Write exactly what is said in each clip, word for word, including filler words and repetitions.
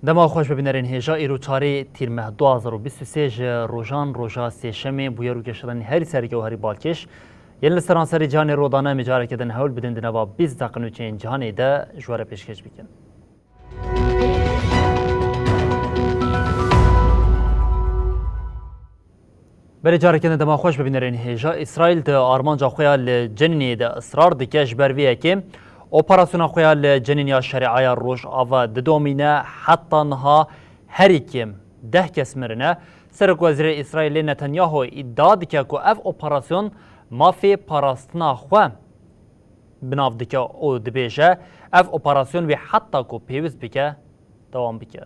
Dema xweş bibînerên hêja, îro çarê Tîrmeh du hazar û bîst û sê ji rojan roja sêşemê bûyer û geşedanî herî sereke û herî balkêş yên li seranserê cîhanê rû dane, em ê careke din hewl bidin di nava bîst deqe nûçeyên cîhanê de ji we re pêşkêş bikin. Belê, careke din dema xweş bibînerên hêja. Îsraîl di armanca xwe ya li Cenînê de israr dike. Ji ber vê yekê operasyona xwe ya li Cenîn ya Şerîeya Rojava didomîne heta niha herî kêm deh kes mirine. Serokwezîrê Îsraîlê Netanyahu îdia dike ku ev operasyon mafê parastina xwe bi nav dike û dibêje, ev operasyon wê heta ku pêwîst bike, dewam bike.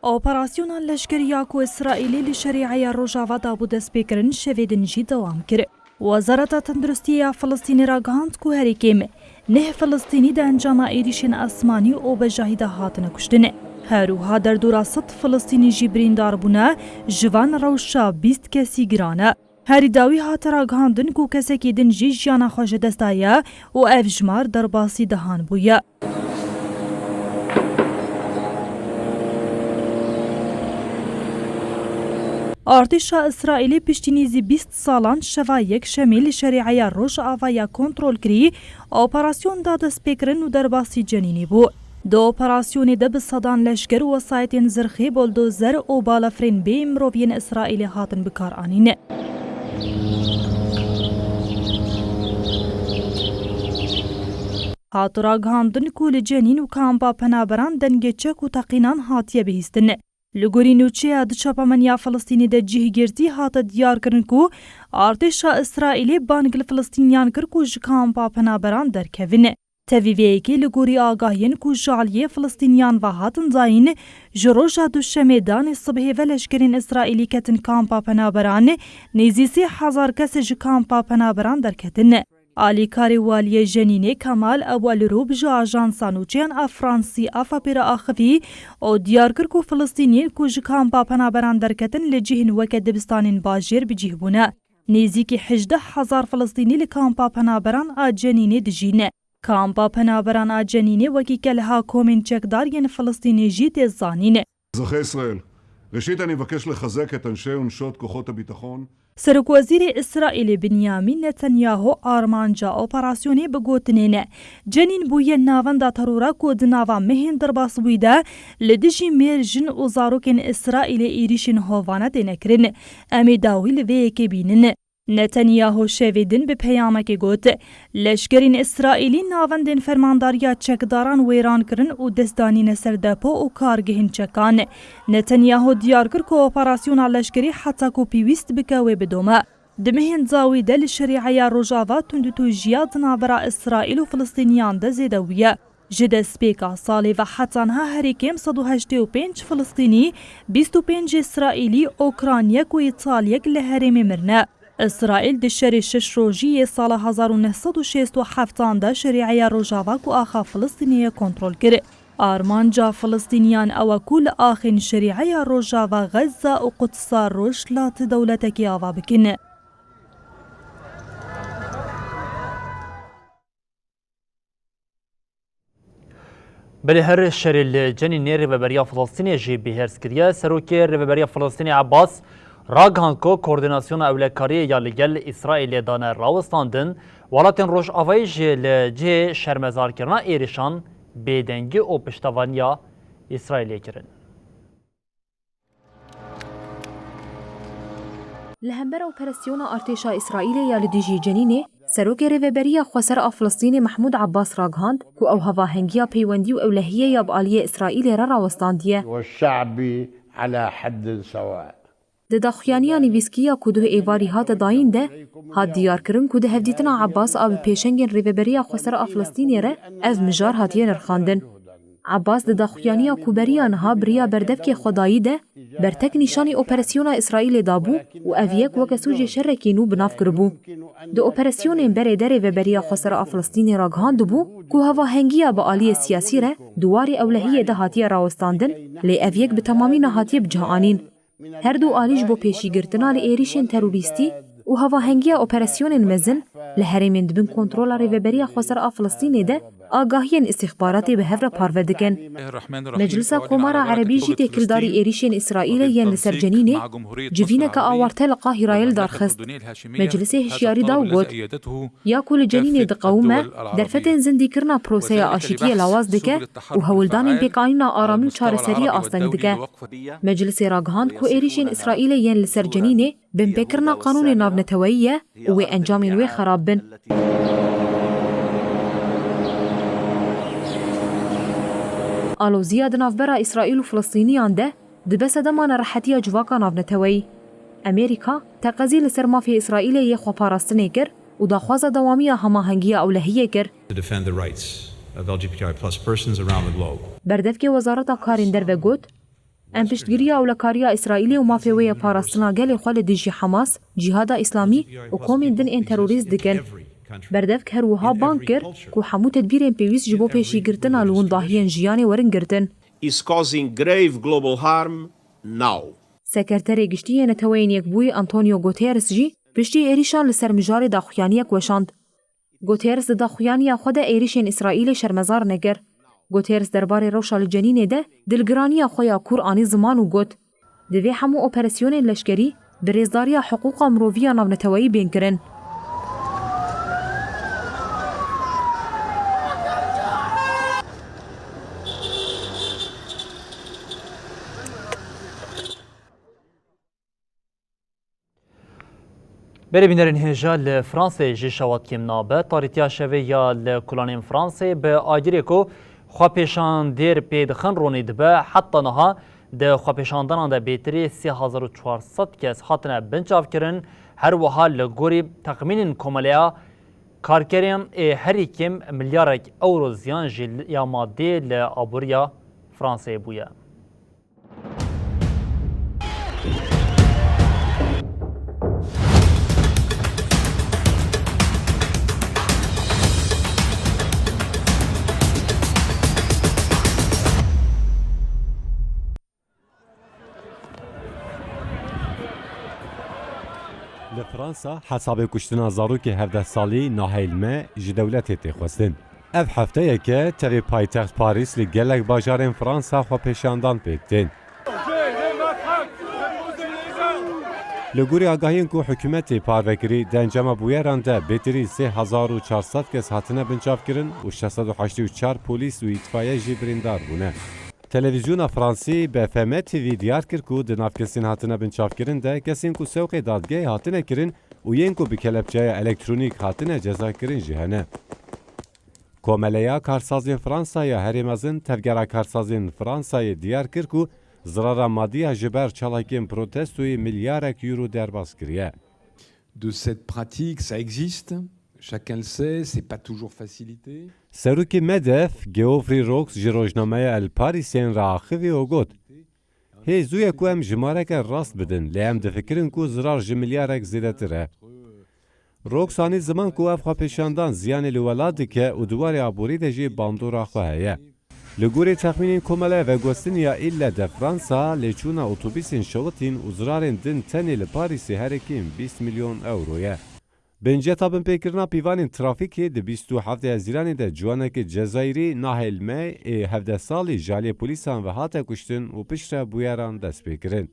Operasyona leşkerî ya ku Îsraîlê li Şerîeya Rojava dabû destpêkirin, şevê din jî dewam kir. Wezareta Tenduristiyê ya Filistînê ragihand ku herî kêm neh Filistînî di encama êrîşên esmanî û bejahî de hatine kuştin. Her wiha derdora sed Filistînî jî birîndar bûne, ji van rewşa bîst kesî giran e. Herî dawî hate ragihandin ku kesekî din jî jiyana xwe ji dest daye û ev jimar derbasî dehan bûye. Artêşa Îsraîlê piştî nêzî bîst salan şeva Yekşemê li Şerîeya Rojava ya kontrolkirî operasyon da destpêkirin û derbasî Cenînê bû. Di operasyonê de bi sedan leşker û wesayetên zirxê, boldozer û balafirên bê miroviyên Îsraîlê hatin bikaranîn. Hat ragihandin ku li Cenîn û kampa penaberan dengê çek û teqînan hatiye bihîstin. Li gorî nûçeya di çapemeniya Filistînê de cihgirtî hate diyarkirin ku artêşa Îsraîlê bang li Filistîniyan kir ku ji kampa penaberan derkevin. Tevî vê yekê, li gorî agahiyên ku ji aliyê Filistîniyan ve hatin dayîn, ji roja Duşemê danê sibhê ve leşkerên Îsraîlî ketin kampa penaberan, nêzî sê hezar kes ji kampa penaberan derketin. Alîkarê waliyê Jenînê Kemal Ewelirûb ji ajansa nûçeyan a Fransî A F P re axivî û diyar kir ku Filistîniyên ku ji kampa penaberan derketin li cihên weke dibistanên bajêr bi cih bûne. Nêzîkî hejdeh hezar Filistînî li kampa penaberan a Cenînê dijîn. Kampa penaberan a Cenînê wekî keleha komên çekdar yên Filistînê jî tê zanîn. אזרחי ישראל, ראשית אני מבקש לחזק את אנשי ונשות כוחות הביטחון. Serokwezîrê Îsraîlê Binyamîn Netanyahu armanca operasyonê bi gotinên Cenîn bûye navenda terora ku di nava mehên derbasbûyî de li dijî mêr, jin û zarokên Îsraîlê êrîşên hovane têne kirin. Em ê dawî li vê yekê bînin. Netanyahu şevê din bi peyamekê got, leşkerên Îsraîlî navendên fermandariya çekdaran wêran kirin û dest danîne ser depo û kargehên çekan. Netanyahu diyar kir ku operasyona leşkerî heta ku pêwîst bike wê bidome. Di mehên dawî de li Şerîeya Rojava tundûtûjiya di navbera Îsraîl û Filistîniyan de zêde bûye. Ji destpêka salê ve heta niha herî kêm sed û heştê û pênc Filistînî, bîst û pênc Îsraîlî, Ukrayniyek û Îtaliyek li herêmê mirine. Îsraîl di şerê şeş rojî yê sala hezar û neh sed û şêst û heftan de Şerîeya Rojava ku axa Filistînê ye kontrol kir. Armanca Filistîniyan ew e ku li axên Şerîeya Rojava Xezza û Qudsa Rojhilatî dewletekê ava bikin. Belê her şerê li Cenînê Rêveberiya Filistînê jî bihêrs kiriye. Serokê Rêveberiya Filistînê Abbas ragihand ku koordînasyona ewlekariyê ya li gel Îsraîlê dane rawestandin, welatên Rojavayî jî li cihê şermezarkirina êrişan bêdengî û piştevaniya Îsraîlê kirin. Li hember operasyona artêşa Îsraîlê ya li dijî Cenînê, Serokê Rêveberiya Xweser a Filistînê Mehmûd Abbas ragihand ku ew hevahengiya peywendî û ewlehiyê ya bi aliyê Îsraîlê re rawestandiye. والشعب على حد سواء. Di daxuyaniya nivîskî ya ku duh êvarî hate dayîn de, hat diyarkirin ku di hevdîtina Abbas a bi pêşengên Rêveberiya Xweser a Filistînê re ev mijar hatiye nirxandin. Abbas di daxuyaniya ku beriya niha bi riya berdevkê xwe dayî de bertek nîşanî operasyona Îsraîlê dabû û ev yek weke sûcê şerekî nû bi nav kiribû. Di operasyonên berê de Rêveberiya Xweser a Filistînê ragihandibû ku hevahengiya bi aliyê siyasî re di warê ewlehiyê de hatiye rawestandin, lê ev yek bi temamî nehatiye bi cih anîn. Her du alî ji bo pêşîgirtina li êrîşên terorîstî û hevahengiya operasyonên mezin li herêmên di bin kontrola Rêveberiya Xweser a Filistînê de Agahiyên îstîxbaratê bi hev re parve dikin. Meclisa Komara Erebî jî têkildarî êrîşên Îsraîlê yên li ser cenînê civîneke awarte li Qahîrayê li dar xist. Meclisê hişyarî da û got, ya ku li cenînê diqewime, derfetên zindîkirina proseya aşîtiyê lawaz dike û hewldanên pêkanîna aramî û çareseriyê asteng dike. Meclisê ragihand ku êrîşên Îsraîlê yên li ser cenînê binpêkirina qanûnê navneteweyî ye û wê encamên wê xerab bin. Aloziya di navbera Îsraîl û Filistîniyan de dibe sedema nerehetiya civaka navneteweyî. Amerîka teqezî li ser mafê Îsraîlê yê xweparastinê kir û daxwaza dewamiya hemahengiya ewlehiyê kir. To defend the rights of L G B T I plus persons around the globe. Berdevkê Wezareta Karên Derve got, em piştgiriya ewlekariya Îsraîlê û mafê wê ye parastina gelê xwe li dijî Hamas, Cîhada Îslamî û komên din ên terorîst dikin. Berdevk her wiha bang kir ku hemû tedbîrên pêwîst ji bo pêşîgirtina li windahiyên jiyanê werin girtin. Is causing grave global harm now. Sekreterê Giştî yê Neteweyên Yekbûyî Antonio Guterres jî piştî êrîşan li ser mijarê daxuyaniyek weşand. Guterres di daxuyaniya xwe de êrîşên Îsraîlê şermezar nekir. Guterres derbarê rewşa li cenînê de dilgiraniya xwe ya kûr anî ziman û got, divê hemû operasyonên leşkerî bi rêzdariya hiqûqa mirovî ya navneteweyî bên kirin. Berê bînerên hêja li Fransayê jî şewat kêm nabe. Tarîtiya şevê ya li kolanên Fransayê bi agirê ku xwepêşandêr pê dixin ronî dibe. Heta niha di xwepêşandanan de bêtirî sê hezar û çar sed kes hatine binçavkirin. Her wiha li gorî texmînên Komeleya Karkerên ê herî kêm milyarek ewro ziyan ji ya madê li aboriya Fransayê bûye. Li Fransa hesabê kuştina zarokê hevdeh salî Nahêl Me ji dewletê tê xwestin. Ev hefteyek e tevî paytext Parîs li gelek bajarên Fransa xwepêşandan pêk tên. Li gorî agahiyên ku hikûmetê parve kirî, di encama bûyeran de bêtirî sê hezar û çar sed kes hatine binçavkirin û şeş sed û heştê û çar polîs û îtfaiye jî birîndar bûne. Televîzyona Fransî B F M T V diyar kir ku di nav kesên hatine binçavkirin de kesên ku sewqê dadgehê hatine kirin û yên ku bi kelepçeya elektronîk hatine cezakirin jî hene. Komeleya Karsazên Fransa ya herê mezin Tevgera Karsazên Fransayê diyar kir ku zirara madî ya ji ber çalakiyên protestoyê milyarek euro derbas kiriye. De cette pratique, ça existe, chacun le sait, c'est pas toujours facilité. Serokê MEDEF, Geoffrey Rox ji rojnameya El Parisien re axivî û got, hê zû ye ku em jimareke rast bidin, lê em difikirin ku zirar ji milyarek zêdetir e. Rox anî ziman ku ev xwepêşandan ziyanê li welat dike û di warê aborî de jî bandora xwe heye. Li gorî texmînên Komeleya Veguhestinê ya Île de Fransa, lêçûna otobîsên şewitîn û zirarên din tenê li Parîsê herî kêm bîst milyon ewro ye. Binceta binpêkirina pîvanên trafîkê di bîst û heftê Hezîranê de ciwanekî Cezayirî Nahêl Me ê hevdeh salî ji aliyê polîsan ve hate kuştin û piştre bûyeran dest pê kirin.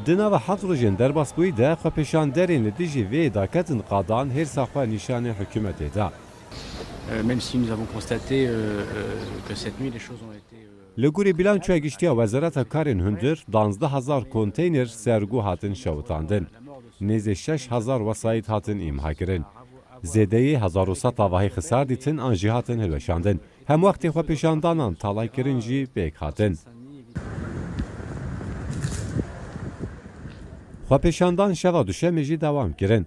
Di nava heft rojên derbasbûyî de xwepêşanderên li dijî vê daketin qadan hêrsa xwe nîşanê hikûmetê da. Euh, même si nous avons constaté, euh, euh, que cette nuit, les choses ont été, euh, Li gorî bîlançoya giştî ya Wezareta Karên Hundir, duwazdeh hezar konteyner sergo hatin şewitandin. Nêzê şeş hezar wesayît hatin îmha kirin. Zêdeyî hezar û sed avahî xisar dîtin an jî hatin hilweşandin. Hem wextê xwepêşandanan talaykirin jî pêk hatin. Xwepêşandan şeva Duşemê jî dewam kirin.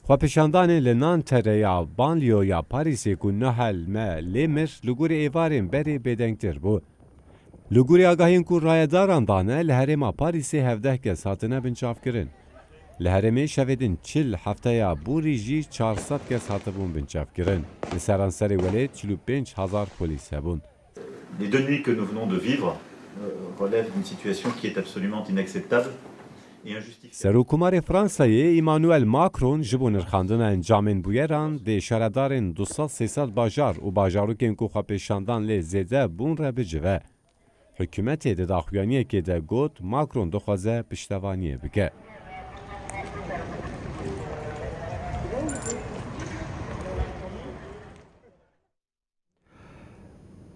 Xwepêşandanê li Nanterre ya banlîyoya Parîsê ku Nahêl Me lê mir, li gorî êvarên berê bêdengtir bû. Li gorî agahiyên ku rayedaran dane, li herêma Parîsê hevdeh kes hatine binçavkirin. Li herêmê şevê din çil hefteya borî jî çar sed kes hatibûn binçavkirin. Li seranserê welêt çil û pênc hezar polîs hebûn. Les deux nuits que nous venons de vivre, euh, relèvent d'une situation qui est absolument inacceptable. Serokkomarê Fransayê Emmanuel Macron ji bo nirxandina encamên bûyeran dê şaredarên du sed sê sed bajar û bajarokên ku xwepêşandan lê zêde bûn re bicive. Hikûmetê di daxuyaniyekê de got Macron dixwaze piştevaniyê bike.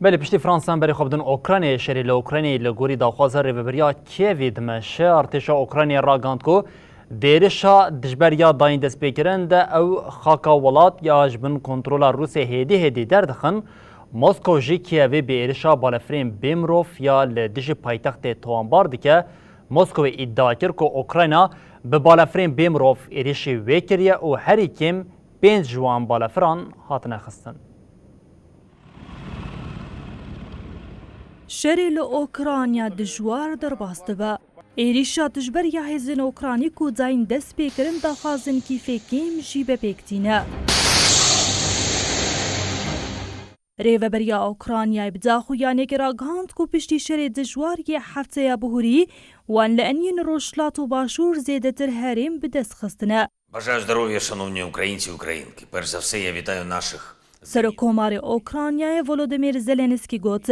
Belê piştî Fransa em berê xwe bidin Ukraynayê, şerê li Ukraynayê li gorî daxwaza rêveberiya Kievê dimeşe. Artêşa Ukraynayê ragihand ku di êrişa dijber ya dayîn destpêkirin de ew xaka welat ya ji bin kontrola Rûsê hêdî hêdî derdixin. Moskow jî Kievê bi êrişa balefirên bê mirov ya li dijî paytextê tawanbar dike. Moskowê îdia kir ku Ukrayna bi balefirên bê mirov êrişî wê kiriye û herî kêm pênc ji wan balefiran hatine xistin. Şerê li Ukrayna dijwar derbas dibe. Êrîşa dijber ya hêzên Ukraynî ku dayîn dest pê kirin daxwazên Kîfê kêm jî bi pêk tîne. Rêveberiya Ukraynayê bi daxuyaniyekê ragihand ku piştî şerê dijwar yê hefteya bihurî, wan li eniyên rojhilat û başûr zêdetir herêm bi dest xistine. Бажаю здоров'я, шановні українці і українки. Перш за все, я вітаю наших Serokkomarê Ukraynayê Volodymyr Zelenskî got,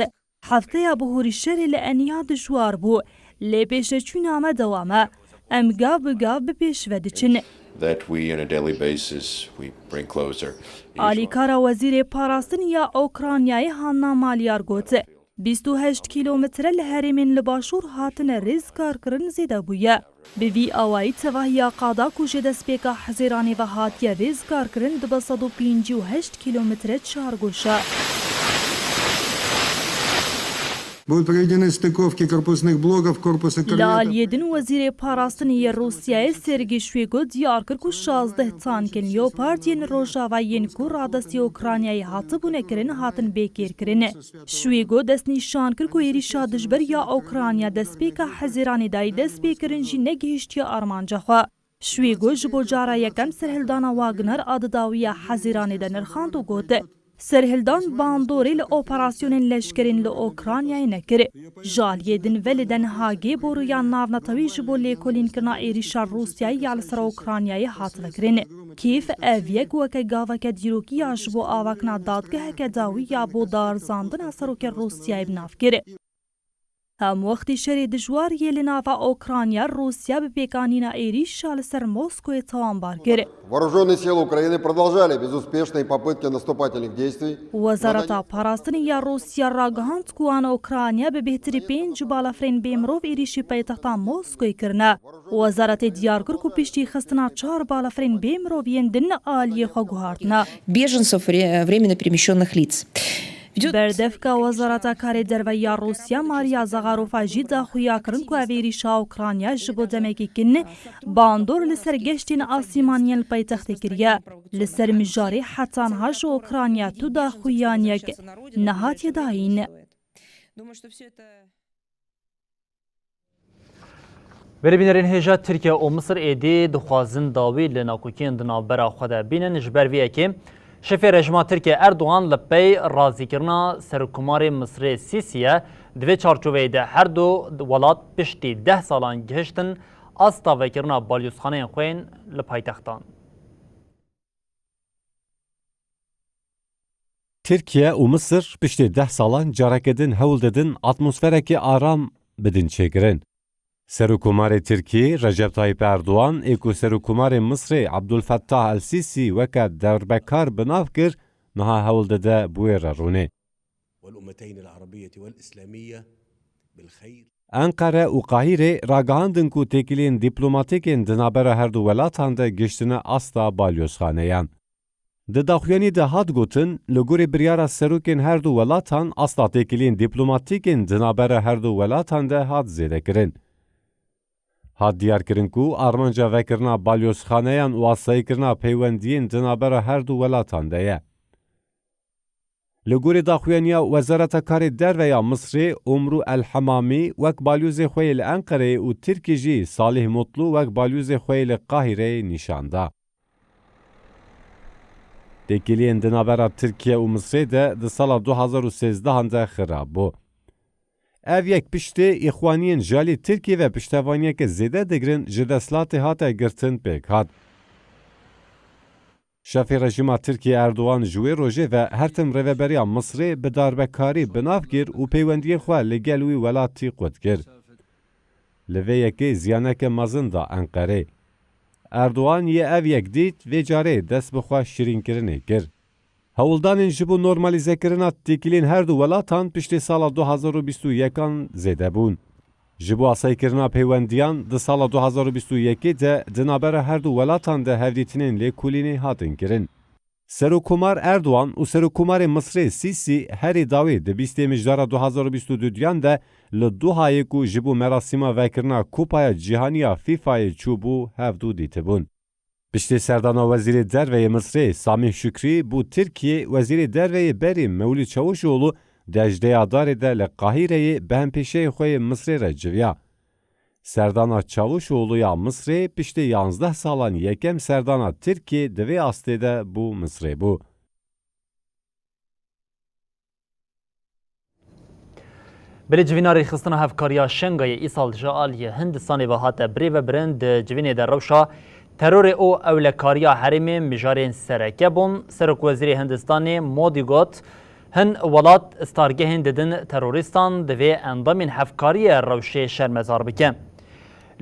Hefteya bihurî şerê li eniya dijwar bû, lê pêşveçûna me dewam e. Em gav bi gav bi pêş ve diçin. That we, on a daily basis, we bring closer each one. Alîkara Wezîrê Parastinê ya Ukraynayê Hanna Maliar got, bîst û heşt kîlometre li herêmên li başûr hatine rêzgarkirin zêde bûye. Bi vî awayî tevahiya qada ku ji destpêka Hezîranê ve hatiye rêzgarkirin di bi sed û pêncî û heşt kîlometre çargoş e. Будут проведены стыковки корпусных блоков корпуса Li korvetов. Aliyê din Wezîrê Parastinê yê Rûsyayê Sergî Şwîgo diyar kir ku şazdeh tankên Leopard yên Rojava yên ku radestî Ukraynayê hatibûne kirin hatin bêkêrkirin. Şwîgo destnîşan kir ku êrîşa dijber ya Ukrayna destpêka Hezîranê dayî destpêkirin jî negihiştiye armanca xwe. Şwîgo ji bo cara yekem serhildana Wagner a di dawiya Hezîranê de nirxand û got, Serhildan bandorê li operasyonên leşkerên li Ukraynayê nekir. Ji aliyê din ve li Den Hagê boruya navnetewî ji bo lêkolînkirina êrîşa Rûsyayê ya li ser Ukraynayê hat vekirin. Kîv ev yek weke gaveke dîrokî ya ji bo avakina dadgeheke dawî ya bo darizandina serokê Rûsyayê bi nav kir. Hemwextî şerê dijwar yê li nava Ukrayna, Rûsya bi pêkanîna êrîşa li ser Moskoyê tawanbar kir. Вооружённые силы Украины продолжали безуспешные попытки наступательных действий. Wezareta Parastinê ya Rûsya ragihand ku wan Ukrayna bi bêhtirî pênc balafirên bêmirov êrîşî paytexta Moskoyê kirine. Wezaretê diyar kir ku piştî xistina çar balafirên bê mirov yên din aliyê xwe guhartine. Беженцев, вре-, временно перемещённых лиц. Berdevka Wezareta Karê Derve ya Rûsya Maria Zaxarova jî daxuya kirin ku ev êrîşa Ukrayna ji bo demekî kin bandor li ser geştên asîmaniyên li paytextê kiriye. Li ser mijarê heta niha ji Ukrayna tu daxuyaniyek nehatiye dayîn. Berê bînerên hêja Tirkiye û Misir êdî dixwazin dawî li nakokiyên di navbera xwe de bînin. Ji ber vê yekê şefê rejîma Tirkiye Erdogan li pey razîkirina Serokkomarê Misirê Sîsî ye. Di vê çarçoveyê de her du welat piştî deh salan gihiştin asta vekirina balyozxaneyên xwe yên li paytextan. Tirkiye û Misir piştê deh salan careke din hewl didin atmosferekê aram bidin çêkirin. Serokkomarê Tirkî Recep Tayyip Erdogan ê ku Serokkomarê Misrê Abdulfettah El Sîsî weke derbekar bi nav kir, niha hewl dide bi wê re rûnê. والأمتين العربية والإسلامية بالخير. Enqere û Qahîrê ragihandin ku têkiliyên dîplomatîk ên di navbera her du welatan de gihiştine asta balyozxaneyan. Di daxuyanî de hat gotin, li gorî biryara serokên her du welatan asta têkiliyên dîplomatîk ên di navbera her du welatan de hat zêdekirin. Hat diyarkirin ku armanca vekirina balyozxaneyan û asayîkirina peywendiyên di navbera her du welatan de ye. Li gorî daxuyaniya Wezareta Karê Derve ya Misrê, Umru El Hemamî wek balyozê xwe yê li Enqereyê û Tirkî jî Salih Mutlu wek balyozê xwe yê li Qahîreyê nîşan da. Têkiliyên di navbera Tirkiye û Misrê de di sala du hazar û sêzdehan de xirab bû. Ev yek piştê îxwaniyên ji alî Tirkiyê ve piştevaniyeke zêde digirin ji desthilatê hate girtin pêk hat. Şefê rejîma Tirkiyê Erdogan ji wê rojê ve her tim rêveberiya Misrê bi darbekarî bi nav kir û peywendiyên xwe li gel wî welatî qut kir. Li vê yekê ziyaneke mezin da Enqerê. Erdogan yê ev yek dît, vê carê dest bi xwe şirînkirinê kir. Hewldanên ji bo normalîzekirina têkiliyên her du welatan piştî sala du hazar û bîst û yekan zêde bûn. Ji bo asaykirina peywendiyan di sala du hazar û bîst û yekê de di navbera her du welatan de hevdîtinên lêkolînê hatin kirin. Serokkomar Erdogan û Serokkomarê Misrê Sîsî herî dawî di bîstê Mijdara du hazar û bîst û duyan de li Dohayê ku ji bo merasîma vekirina Kupaya Cîhanî ya FÎFAyê çûbû, hevdû dîtibûn. Piştî serdana Wezîrê Derve yê Misrê Samîh Şukrî bo Tirkiyê, Wezîrê Derve yê berî Mewlûd Çavuşoglu di hejdê Adarê de li Qahîreyê bi hempêşeyê xwe yê Misrê re civiya. Serdana Çavuşoglu ya Misrê piştî yanzdeh salan yekem serdana Tirkiyê di vê astê de bo Misrê bû. Belê civîna rêxistina hevkariya Şengayê îsal ji aliyê Hindistanê ve hate birêvebirin. Di civînê de rewşa terorê û ewlekariya herêmê mijarên sereke bûn. Serokwezîrê Hindistanê Modi got, hin welat stargehên didin terorîstan, divê endamên hevkariyê rewşê şermezar bike.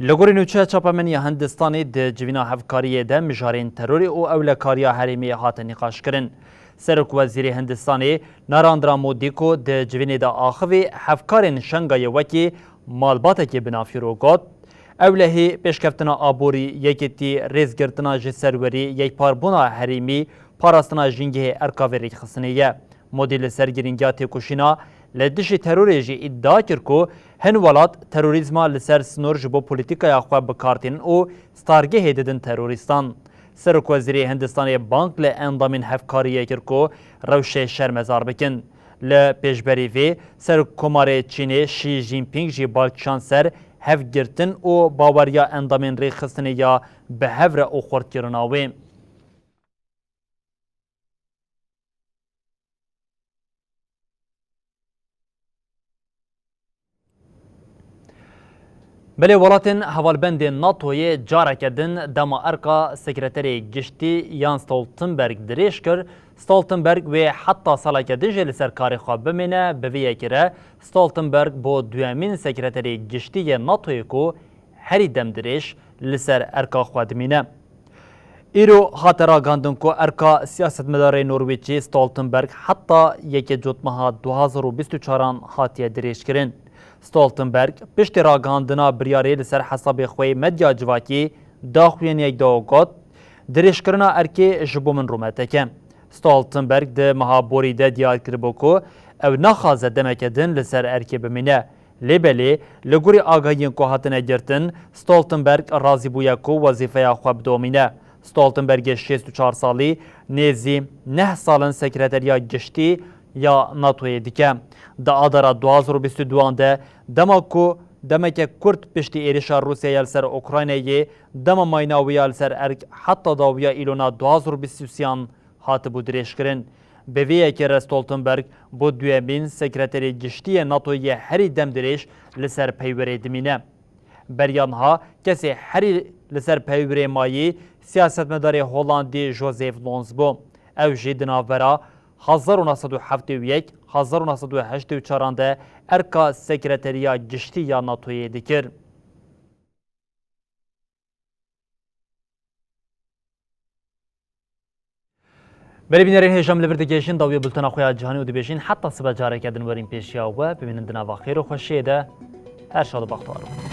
Li gorî nûçe çapemeniya Hindistanê di civîna hevkariyê de mijarên terorê û ewlekariya herêmê hate nîqaşkirin. Serokwezîrê Hindistanê Narendra Modi ku di civînê de axivî hevkarên Şengayê wekî malbatekî bi nav kir û got, ewlehî pêşkeftina aborî, yekîtî, rêzgirtina ji serwerî, yekparbûna herêmî, parastina jîngehê erka vê rêkxistinê ye. Modî li ser girîngiya têkoşîna li dijî terorê jî îdia kir ku hin welat terorîzma li ser sinor ji bo polîtîkaya xwe bi kar tînin û stargehê didin terorîstan. Serokwezîrê Hindistanê bang li endamên hevkariyê kir ku rewşê şermezar bikin. Li pêşberî vê, Serokkomarê Çînê Xi Jinping jî bal kişand ser hevgirtin û baweriya endamên rêxistinê ya bi hev re û xurtkirina wê. Belê welatên hevalbendên NATOyê careke din dema erka sekreterê giştî Jens Stoltenberg dirêj kir. Stoltenberg wê heta saleke din jî li ser karê xwe bimîne. Bi vê yekê re Stoltenberg bû duyemîn sekreterê giştî yê NATOyê ku herî dem dirêj li ser erka xwe dimîne. Îro hate ragihandin ku erka siyasetmedarê Norwêcî Stoltenberg heta yekê Cotmeha du hazar û bîst û çaran hatiye dirêjkirin. Stoltenberg piştî ragihandina biryarê li ser hesabê xwe yê medya civakî daxuyaniyek da û got, dirêjkirina erkê ji bo min rûmetek e. Stoltenberg di meha borî de diyar kiribû ku ew naxwaze demeke din li ser erkê bimîne. Lê belê, li gorî agahiyên ku hatine girtin, Stoltenberg razî bûye ku wezîfeya xwe bidomîne. Stoltenbergê şêst û çar salî nêzî neh sal in sekreteriya giştî ya NATOyê dike. Di Adara du hazar û bîst û duan de, dema ku demeke kurt piştî êrişa Rûsyayê li ser Ukraynayê, dema mayîna wî ya li ser erk heta dawiya Îlona du hazar û bîst û sêyan hatibû dirêjkirin. Bi vê yekê re Stoltenberg bû duyemîn sekreterê giştî yê NATOyê herî dem dirêj li ser peywerê dimîne. Beriya niha kesê herî li ser peywerê mayî siyasetmedarê Holandî Joseph Lons bû. Ew jî di navbera hezar û neh sed û heftê û yek, hezar û neh sed û heştê û çaran de erka sekreteriya giştî ya NATOyê dikir. Belê bînerên hêja, em li vir digihêjin dawiya bultena xwe ya cîhanî û dibêjin heta sibe careke din werîn pêşiya we. Bimînin di nava xêr û xweşiyê de. Her şad û bextewar bibin.